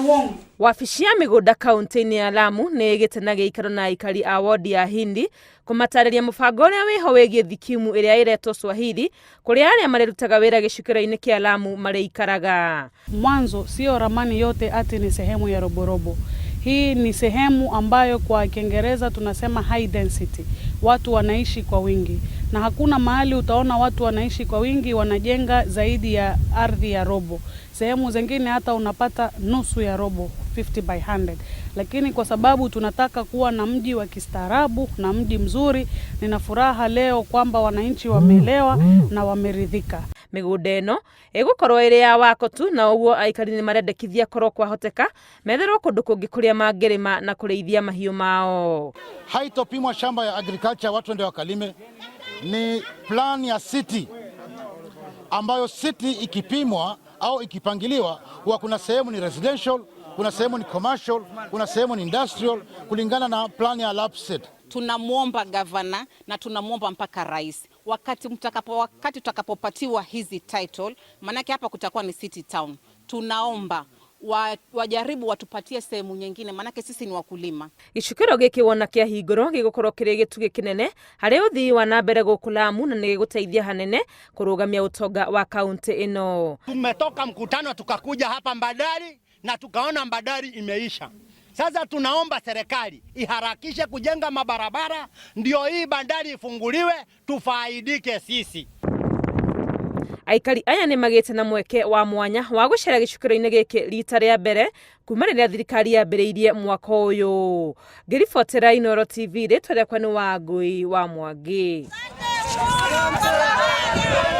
Uongo. Wabici ya mĩgũnda kaunti-inĩ ya Lamu nĩ ĩgĩte na gĩikaro na aikari a wodi ya Hindi kũmatarĩria mũbango ũrĩa wĩho wĩgiĩ thikimu ĩrĩa ĩretwo Swahili kũrĩa arĩa marĩrutaga wĩra gĩcukĩro-inĩ kĩa Lamu marĩikaraga. Mwanzo sio ramani yote ati ni sehemu ya roborobo. Hii ni sehemu ambayo kwa Kiingereza tunasema high density, watu wanaishi kwa wingi, na hakuna mahali utaona watu wanaishi kwa wingi wanajenga zaidi ya ardhi ya robo. Sehemu zingine hata unapata nusu ya robo, 50 by 100. Lakini kwa sababu tunataka kuwa na mji wa kistaarabu na mji mzuri, nina furaha leo kwamba wananchi wameelewa na wameridhika. Mĩgũnda ĩno ĩgũkorwo ĩrĩ ya wako tu na ũguo aikari nĩ marendekithia korwo kwahoteka metherwo kũndũ kũngĩ kũrĩa mangĩrĩma na kũrĩithia mahiũ mao. Haitopimwa shamba ya agriculture watu wende wakalime, ni plan ya city ambayo city ikipimwa au ikipangiliwa huwa kuna sehemu ni residential, kuna sehemu ni commercial, kuna sehemu ni industrial kulingana na plan ya LAPSSET. Tunamwomba gavana na tunamwomba mpaka rais, wakati tutakapopatiwa hizi title, maanake hapa kutakuwa ni city town, tunaomba wajaribu watupatie sehemu nyingine, maanake sisi ni wakulima. Gĩcukĩro gĩkĩ wona kĩahingũrwo gĩgũkorwo kĩrĩ gĩtugĩ kĩnene harĩ ũthii wa na mbere gũkũ Lamu na nĩ gĩgũteithia hanene kũrũgamia ũtonga wa kaunti ĩno. Tumetoka mkutano tukakuja hapa Bandari na tukaona Bandari imeisha. Sasa tunaomba serikali iharakishe kujenga mabarabara ndio hii bandari ifunguliwe tufaidike sisi. Aikari aya nĩ magĩte na mweke wa mwanya wa gũcera gĩcukĩro-inĩ gĩkĩ rita rĩa mbere kuma rĩrĩa thirikari yambĩrĩirie mwaka ũyũ. Ngĩribotera Inooro TV, rĩtwa rĩakwa nĩ Wangui wa Mwangi. Asante.